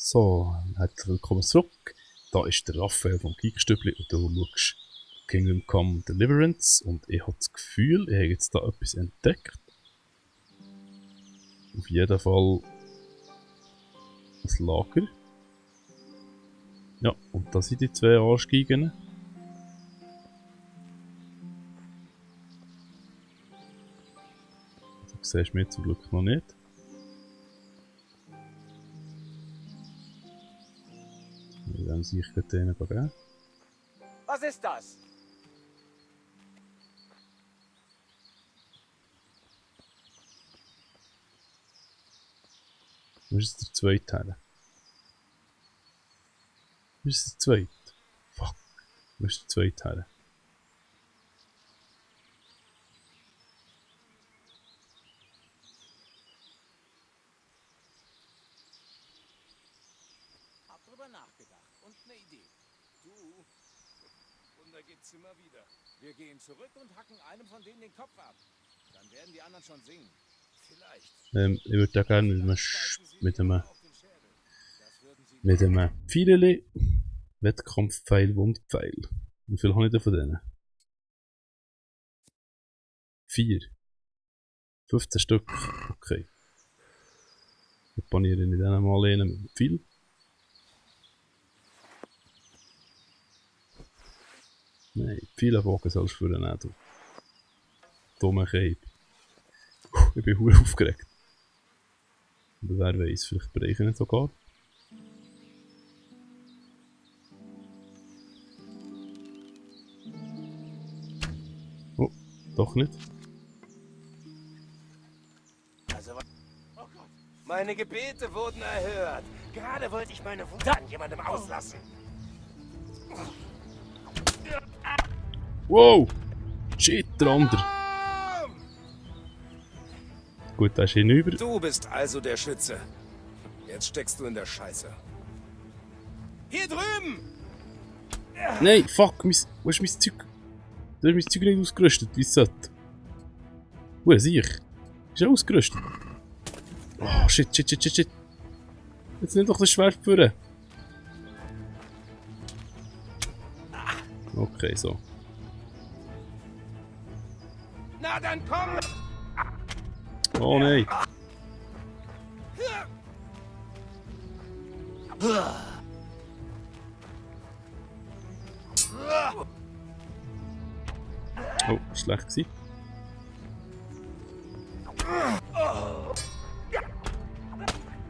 So, herzlich willkommen zurück. Da ist der Raphael vom Geekstübli und du schaust Kingdom Come Deliverance und ich habe das Gefühl, ich habe jetzt da etwas entdeckt. Auf jeden Fall ein Lager. Ja, und da sind die zwei Arschgeigen. Du siehst mich zum Glück noch nicht. Wir werden sicher denen geben. Was ist das? Wo ist der zweite Teil? Wo ist der zweite? Fuck. Wo ist der zweite Teil? Hab drüber nachgedacht und eine Idee. Du, Wunder gibt's immer wieder. Wir gehen zurück und hacken einem von denen den Kopf ab. Dann werden die anderen schon singen. Vielleicht. Ich würde da gerne mit einem Pfeilchen Wettkampfpfeil, Wundpfeil. Wie viel habe ich denn von denen? 4. 15 Stück. Okay. Dann paniere ich denen mal einen mit dem Pfeil. Nein, Pfeilenbogen sollst du für den nehmen. Dumme Keib. Ich bin verdammt aufgeregt. Aber wer weiß, vielleicht breche ich ihn sogar. Oh, doch nicht. Also, oh Gott. Meine Gebete wurden erhört. Gerade wollte ich meine Wut an jemandem auslassen. Wow! Shit, der andere. Gut, da ist hinüber. Du bist also der Schütze. Jetzt steckst du in der Scheiße. Hier drüben! Nein, fuck, wo ist mein Zeug? Du hast mein Zeug nicht ausgerüstet, wie es sollte. Wo sehe ich? Ist er ausgerüstet? Oh, shit. Jetzt nimm doch das Schwert führen. Okay, so. Na dann komm! Oh nein. Oh, schlecht gewesen.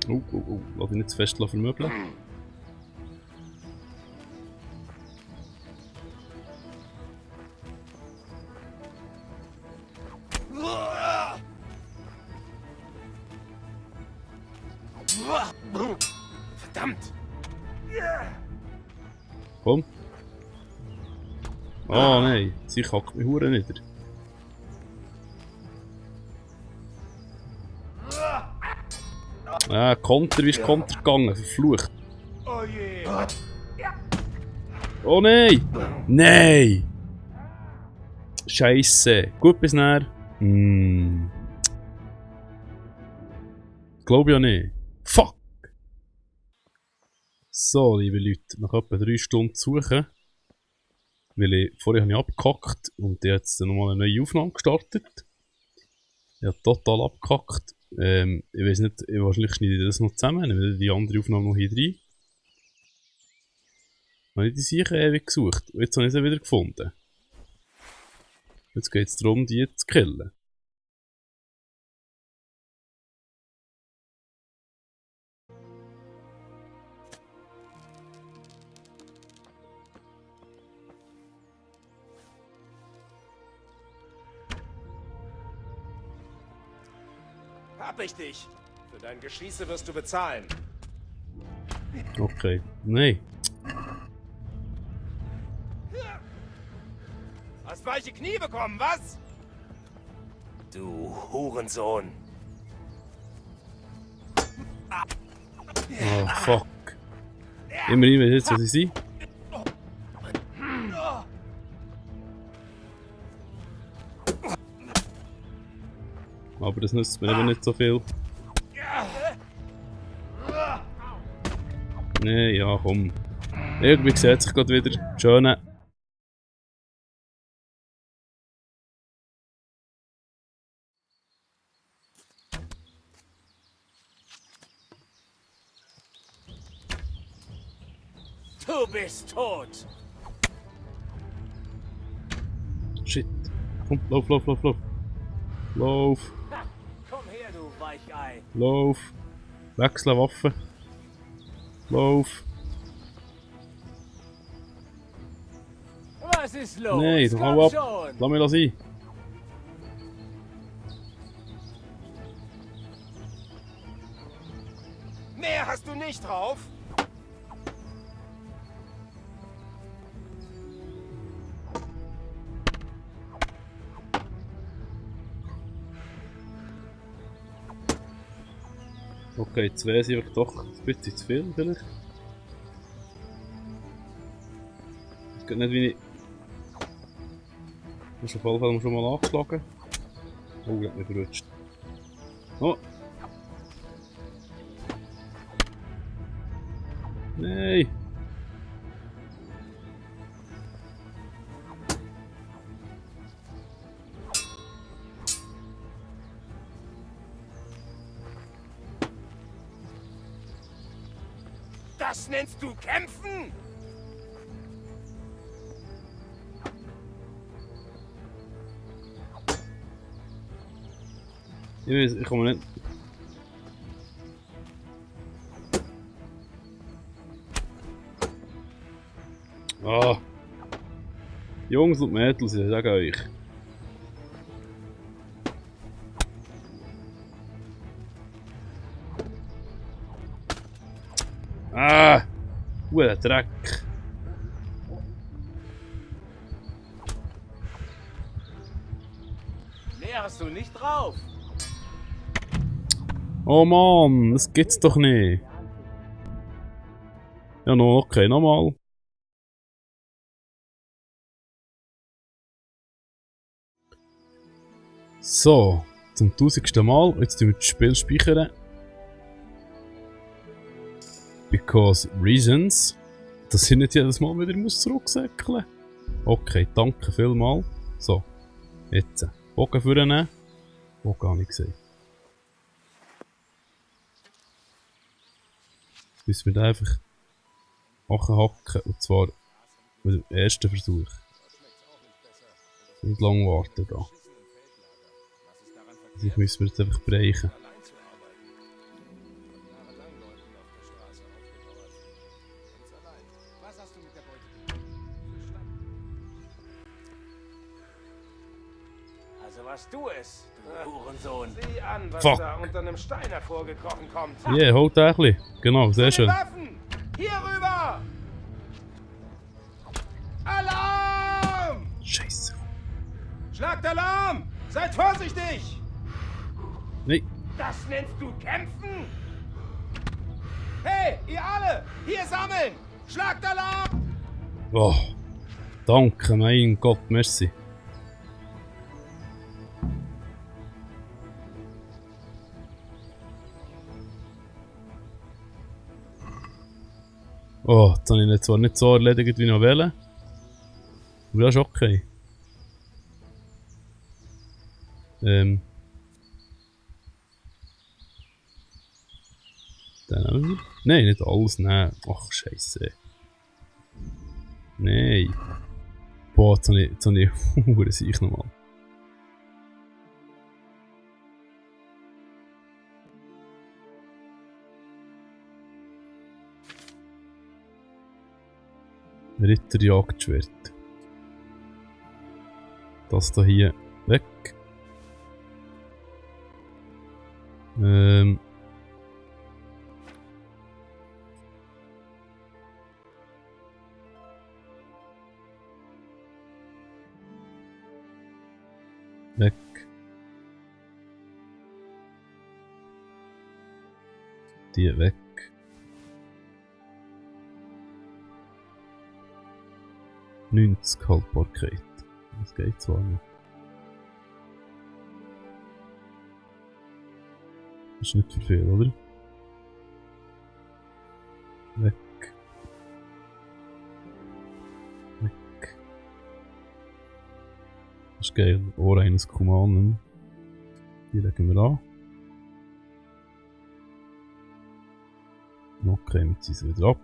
Oh, lass ihn nicht zu fest vermöbeln. Verdammt! Komm. Oh nein, sie kackt mich hure nieder. Ah, Konter, wie ist Konter gegangen? Verflucht. Oh je! Oh nein! Nein! Scheisse. Gut bis näher. Glaube ja nicht. Fuck! So, liebe Leute, nach etwa 3 Stunden suchen. Weil vorher habe ich abgekackt und jetzt nochmal eine neue Aufnahme gestartet. Ich habe total abgekackt. Ich weiß nicht, wahrscheinlich schneide ich das noch zusammen, dann will die andere Aufnahme noch hier rein. Habe ich die sicher ewig gesucht und jetzt habe ich sie wieder gefunden. Jetzt geht es darum, die zu killen. Hab ich dich! Für dein Geschieße wirst du bezahlen. Okay. Nein. Hast weiche Knie bekommen, was? Du Hurensohn! Oh, fuck. Immerhin weiß jetzt, was ich sehe. Aber das nützt mir eben nicht so viel. Nee, ja, komm. Irgendwie sieht sich gerade wieder. Schöne. Du bist tot. Shit. Komm, lauf, lauf, lauf, lauf. Lauf, Ha, komm her, du Weichei. lauf. Wechseln Waffe. Lauf. Was ist los? Nein, Komm hau ab. schon. Lass mich sein. Mehr hast du nicht drauf? Okay, zwei sind einfach doch ein bisschen zu viel vielleicht. Es geht nicht wie ich... Das ist auf jeden Fall schon mal angeschlagen. Oh, er hat mich verrutscht. Oh! Nein! Das nennst du kämpfen? Ich komme nicht... Ah! Jungs und Mädels, ich sage euch. Ah! Der Dreck! Mehr hast du nicht drauf. Oh Mann, das gibt's doch nicht! Ja, no, okay, nochmal. So, zum 1000. Mal. Jetzt tun wir das Spiel speichern. Because reasons. Dass ich nicht jedes Mal wieder zurücksäckeln muss. Okay, danke vielmals. So, jetzt. Bogen vornehmen. Bogen habe ich gesagt. Jetzt müssen wir da einfach hacken. Und zwar mit dem ersten Versuch. Nicht lang warten da. Ich müssen wir jetzt einfach brechen. Also warst du es, du Hurensohn. Sieh an, was Fuck. da unter einem Stein hervorgekrochen kommt. Yeah, holt ein bisschen. Genau, sehr Zu den schön. Waffen! Hier rüber! Alarm! Scheiße. Schlagt Alarm! Seid vorsichtig! Nein. Das nennst du kämpfen? Hey, ihr alle! Hier sammeln! Schlagt Alarm! Oh. Danke, mein Gott, merci. Oh, jetzt habe ich ihn zwar nicht so erledigt wie noch wollen. Aber das ist okay. Dann nehmen wir. Nein, nicht alles nehmen. Ach, Scheiße. Nein. Boah, jetzt habe ich hure Sieg nochmal. Ritterjagdschwert. Das da hier weg. Weg. Die weg. ...90 Haltbarkeit. Das geht zwar noch. Das ist nicht für viel, oder? Weg. Weg. Das ist geil. Ohr eines Kumanen. Die legen wir an. Okay, wir ziehen sie wieder ab.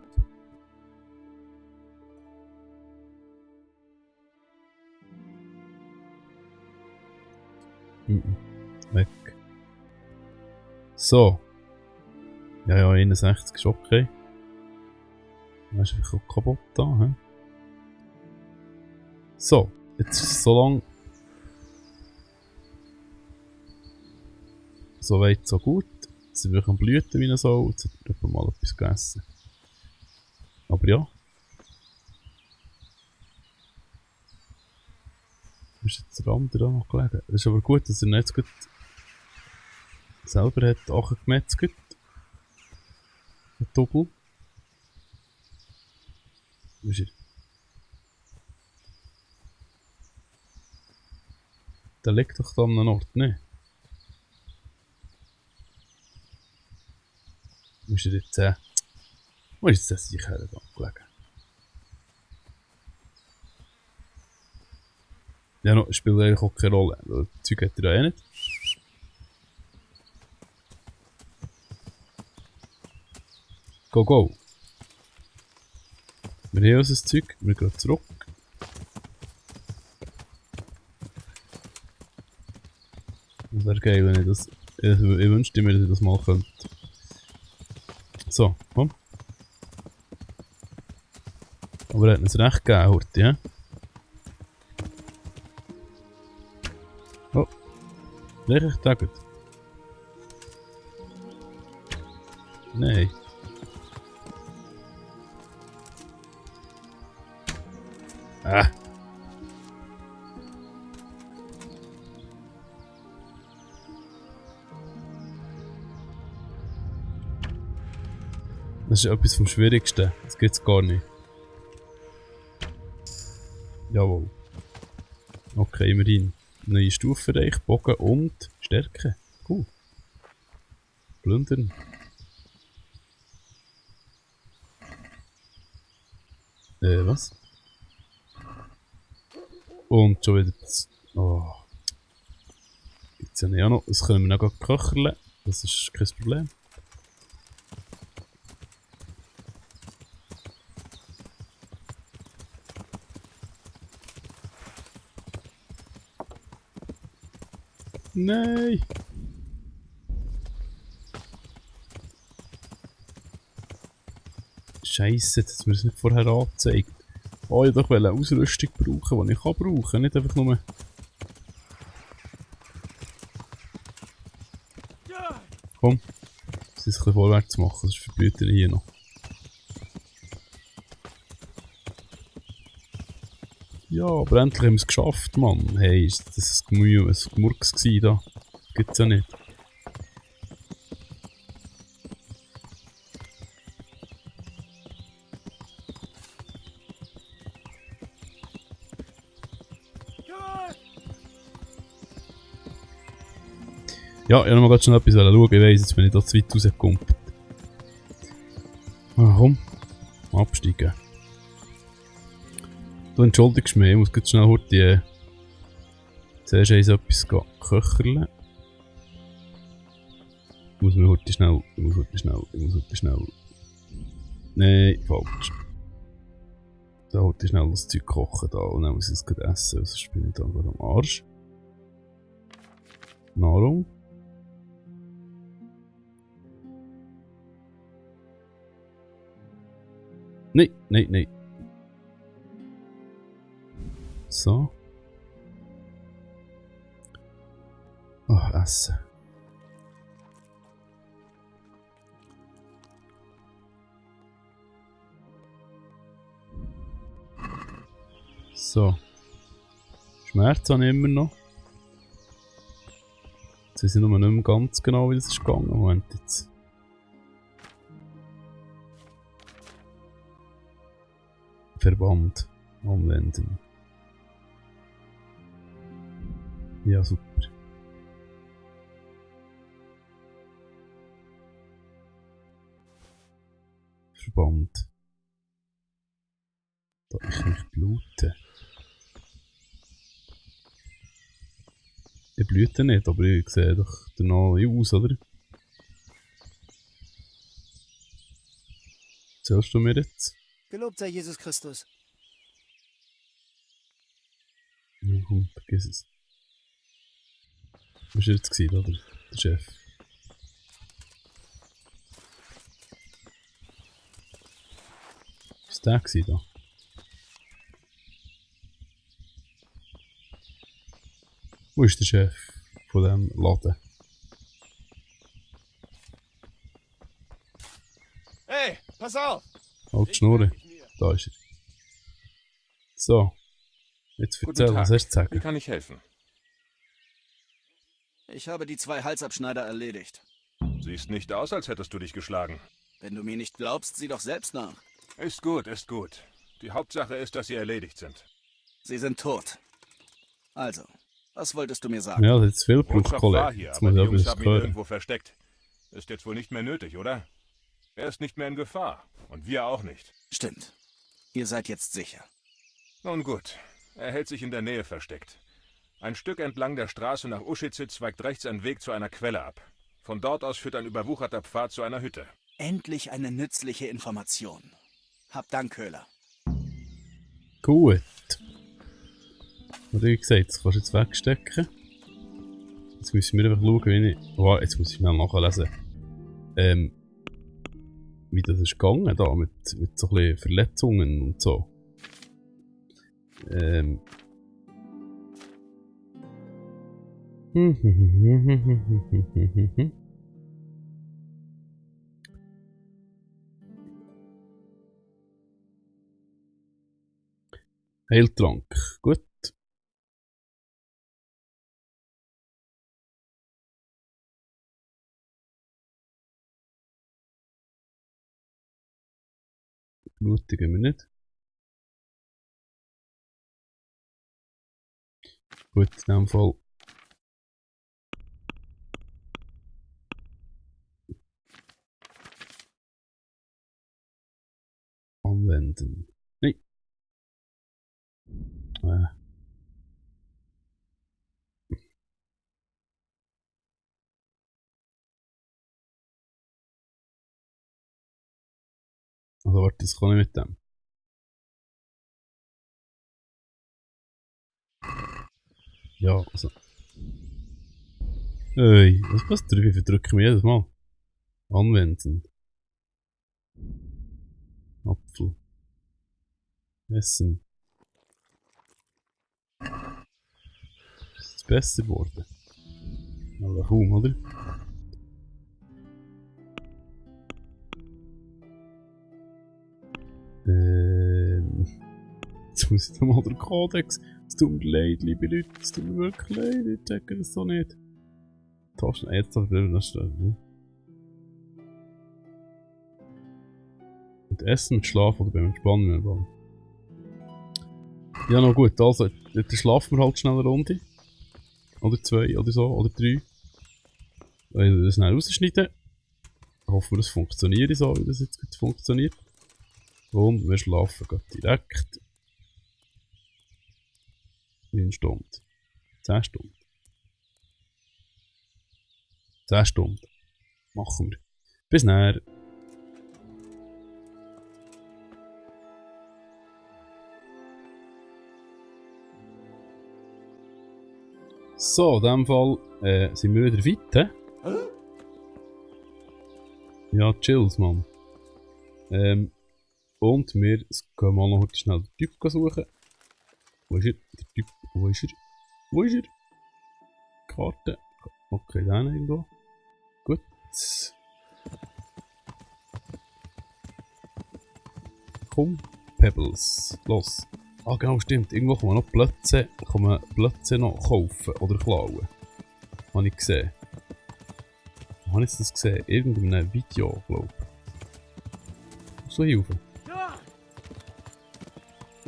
Weg. So. Ja, 61 ist okay. Das ist einfach kaputt da, hä? So, jetzt ist es so lang. So weit, so gut. Jetzt sind wir am Blüten wie so. Jetzt hat man mal etwas gegessen. Aber ja. Wo ist jetzt der andere noch gelegen? Es ist aber gut, dass er nicht gut selber hat angemetzelt. Der Doppel. Wo ist er? Der liegt doch da an einem Ort, ne? Wo ist er jetzt? Wo ist das sicher da gelegen? Ja, no, spielt eigentlich auch keine Rolle. Das Zeug hat er ja eh nicht. Go, go. Wir haben unser Zeug, wir gehen zurück. Das wäre geil, wenn ich das. Ich wünschte mir, dass ich das mal könnte. So, komm. Aber er hat uns recht gegeben, Horti, ja? Oh. Richtig tagged. Nein. Ah. Das ist etwas vom Schwierigsten. Das gibt's gar nicht. Jawohl. Okay, immerhin. Neue Stufe erreicht, Bogen und Stärke. Cool. Plündern. Was? Und schon wieder das. Oh. Gibt's ja nicht auch noch. Das können wir noch köcherle. Das ist kein Problem. Nein! Scheisse, das hat mir das nicht vorher angezeigt. Oh, ich wollte doch eine Ausrüstung brauchen, die ich brauchen kann, nicht einfach nur... Komm, es ist ein bisschen vorwärts machen, sonst verbieten wir hier noch. Ja, aber endlich haben wir es geschafft, Mann. Hey, ist das ein Gemurks gewesen da? Gibt's ja nicht. Ja, ich wollte noch mal schnell etwas schauen. Ich weiss, jetzt bin ich da zu weit rausgekommen. Ah, komm. Absteigen. Du entschuldigst mich, ich muss jetzt schnell heute zuerst etwas köcherle. Ich muss heute schnell. Nein, falsch. Da heute schnell das Zeug kochen da und dann muss ich es gut essen, sonst bin ich dann gerade am Arsch. Nahrung. Nein. So. Oh, essen. So. Schmerz habe ich immer noch. Jetzt weiß ich nur nicht mehr ganz genau, wie das ist gegangen. Moment jetzt. Verband anwenden. Ja, super. Verband. Da ich mich blute. Ich blüte nicht, aber ich sehe doch danach aus, oder? Erzählst du mir jetzt? Gelobt sei Jesus Christus. Ja, komm, vergiss es. Was war jetzt gewesen, oder? Der Chef. Was war der gewesen, da? Wo ist der Chef von diesem Laden? Hey, pass auf! Halt die Schnurre. Da ist er. So. Jetzt erzähl, was hast du zu Wie sagen? kann ich helfen? Ich habe die 2 Halsabschneider erledigt. Siehst nicht aus, als hättest du dich geschlagen. Wenn du mir nicht glaubst, sieh doch selbst nach. Ist gut, ist gut. Die Hauptsache ist, dass sie erledigt sind. Sie sind tot. Also, was wolltest du mir sagen? Ja, das ist viel Bruch, Rotschopf war Kollege. hier, Jetzt aber muss die ich Jungs etwas haben ihn hören. irgendwo versteckt. Ist jetzt wohl nicht mehr nötig, oder? Er ist nicht mehr in Gefahr. Und wir auch nicht. Stimmt. Ihr seid jetzt sicher. Nun gut. Er hält sich in der Nähe versteckt. Ein Stück entlang der Straße nach Uschitze zweigt rechts ein Weg zu einer Quelle ab. Von dort aus führt ein überwucherter Pfad zu einer Hütte. Endlich eine nützliche Information. Hab Dank, Köhler. Gut. Wie gesagt, das kannst du jetzt wegstecken. Jetzt müssen wir einfach schauen, wie ich... Oh, jetzt muss ich schnell nachlesen. Wie das ist gegangen da, mit so ein bisschen Verletzungen und so. Heiltrank, gut. Blutigen wir nicht. Gut, in dem Fall. Anwenden. Nein. Also warte, das kann ich mit dem. Ja, also. Ey, was passiert? Wie verdrücke ich mich jedes Mal? Anwenden. Apfel. Essen. Ist es besser geworden? Aber kaum, oder? Jetzt muss ich nochmal den Kodex. Es tut mir leid, liebe Leute. Es tut mir wirklich leid. Ich checke das so nicht. Taschen, jetzt darf ich das stellen. Und Essen mit Schlafen oder beim Entspannen. Ja, noch gut. Also, dann schlafen wir halt schnell eine Runde. Oder 2 oder so, oder 3. Wenn wir das schnell rausschneiden. Hoffen wir, das funktioniert so, wie das jetzt gut funktioniert. Und wir schlafen direkt 9 Stunden. 10 Stunden. 10 Stunden. Machen wir. Bis nachher. So, in dem Fall sind wir wieder weit, hä? Ja, chills, Mann. Und wir gehen mal noch heute schnell den Typ suchen. Wo ist er? Der Typ, wo ist er? Wo ist er? Karte. Okay, da irgendwo. Gut. Komm, Pebbles. Los. Ah, genau, stimmt. Irgendwo kann man noch Plätze noch kaufen oder klauen. Habe ich gesehen. Wo habe ich das gesehen? In irgendeinem Video, glaube ich. So hier rauf.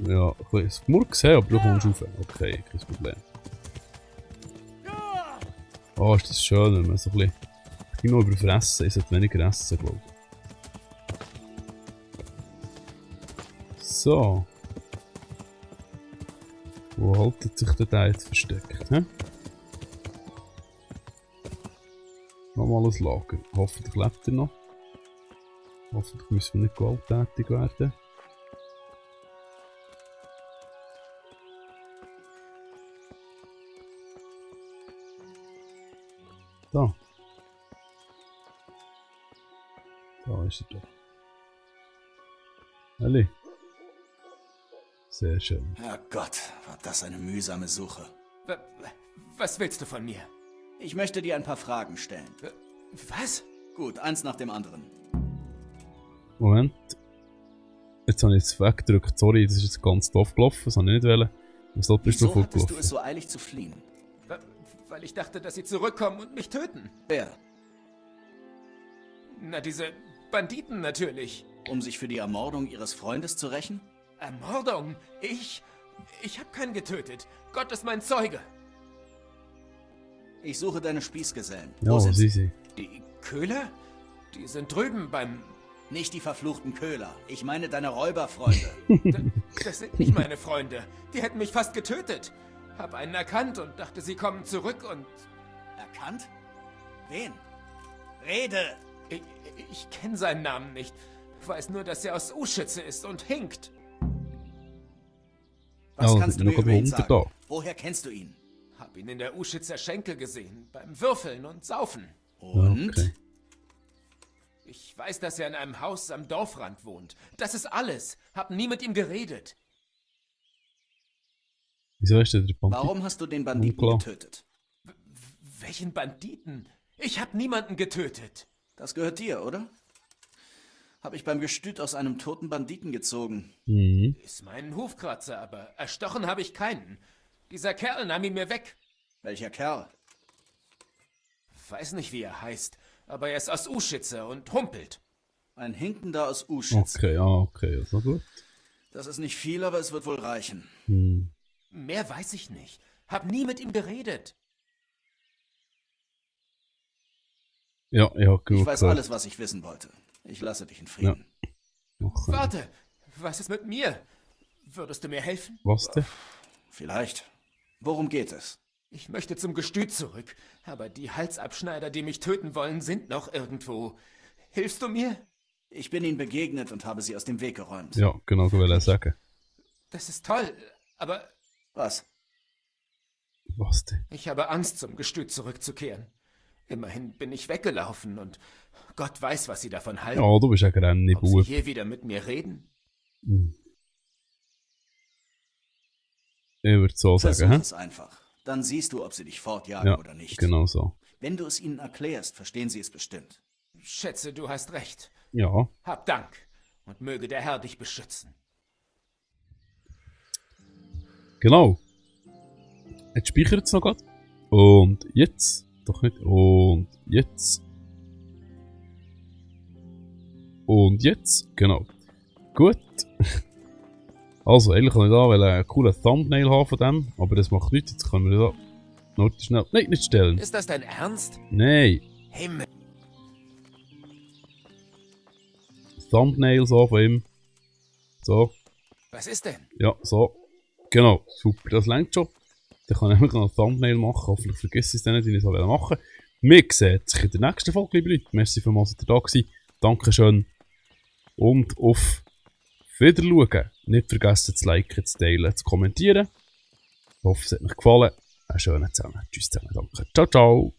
Ja, ich habe es nur gesehen, aber du kommst rauf. Okay, kein Problem. Oh, ist das schön, wenn man so ein bisschen... Ich bin noch überfressen, ich sollte weniger essen, glaube So. Wo haltet sich der jetzt versteckt? Hä? Nochmal ein Lager. Hoffentlich lebt er noch. Hoffentlich müssen wir nicht gewalttätig werden. Da. Da ist er doch. Elli. Sehr schön. Herrgott, war das eine mühsame Suche. Was willst du von mir? Ich möchte dir ein paar Fragen stellen. Was? Gut, eins nach dem anderen. Moment. Jetzt habe ich es weggedrückt. Sorry, das ist jetzt ganz doof gelaufen. Das habe ich nicht wollen. Wieso bist du Wieso hattest du vorgelaufen? es so eilig zu fliehen? Weil ich dachte, dass sie zurückkommen und mich töten. Wer? Na, diese Banditen natürlich. Um sich für die Ermordung ihres Freundes zu rächen? Ermordung? Ich habe keinen getötet. Gott ist mein Zeuge. Ich suche deine Spießgesellen. Ja, Wo sind sie? sie. Die Köhler? Die sind drüben beim... Nicht die verfluchten Köhler. Ich meine deine Räuberfreunde. Das sind nicht meine Freunde. Die hätten mich fast getötet. Hab einen erkannt und dachte, sie kommen zurück und... Erkannt? Wen? Rede! Ich kenne seinen Namen nicht. Weiß nur, dass er aus Uschitze ist und hinkt. Was Ja, kannst du noch mir über gerade ihn runter sagen? da. Woher kennst du ihn? Hab ihn in der Uschitzer Schenke gesehen. Beim Würfeln und Saufen. Und? Okay. Ich weiß, dass er in einem Haus am Dorfrand wohnt. Das ist alles. Hab nie mit ihm geredet. Wieso ist der Bandit? Warum hast du den Banditen Unklar. getötet? Welchen Banditen? Ich hab niemanden getötet. Das gehört dir, oder? Habe ich beim Gestüt aus einem toten Banditen gezogen. Mhm. Ist mein Hufkratzer, aber erstochen habe ich keinen. Dieser Kerl nahm ihn mir weg. Welcher Kerl? Weiß nicht, wie er heißt, aber er ist aus Uschitze und humpelt. Ein Hinkender aus Uschitz. Okay, ja, okay, also gut. Das ist nicht viel, aber es wird wohl reichen. Hm. Mehr weiß ich nicht. Hab nie mit ihm geredet. Ja, genug Ich weiß gesagt. alles, was ich wissen wollte. Ich lasse dich in Frieden. Okay. Warte, was ist mit mir? Würdest du mir helfen? Was denn? Vielleicht. Worum geht es? Ich möchte zum Gestüt zurück, aber die Halsabschneider, die mich töten wollen, sind noch irgendwo. Hilfst du mir? Ich bin ihnen begegnet und habe sie aus dem Weg geräumt. Ja, genau, will ich sagen. Das ist toll, aber Was? Was denn? ich habe Angst, zum Gestüt zurückzukehren. Immerhin bin ich weggelaufen und Gott weiß, was sie davon halten. Ja, du bist ja gerade nicht Ob sie Bub. hier wieder mit mir reden? Ich würde so Versuch sagen, hä? es einfach. Dann siehst du, ob sie dich fortjagen Ja, oder nicht. genau so. Wenn du es ihnen erklärst, verstehen sie es bestimmt. Schätze, du hast recht. Ja, Hab Dank und möge der Herr dich beschützen. genau. Jetzt speichert es noch gerade. Und jetzt. Doch nicht. Und jetzt. Und jetzt. Genau. Gut. Also, eigentlich kann ich da einen coolen Thumbnail haben von dem. Aber das macht nichts. Jetzt können wir da. Noch schnell. Nein, nicht stellen. Ist das dein Ernst? Nein. Himmel. Thumbnail so von ihm. So. Was ist denn? Ja, so. Genau, super, das reicht schon. Dann kann ich noch ein Thumbnail machen. Hoffentlich vergesse ich es dann nicht, wie ich es machen will. Wir sehen uns in der nächsten Folge, liebe Leute. Merci vielmals, dass ihr da gewesen. Dankeschön. Und auf Wiedersehen. Nicht vergessen zu liken, zu teilen, zu kommentieren. Ich hoffe, es hat euch gefallen. Einen schönen zusammen. Tschüss zusammen. Danke. Ciao, ciao.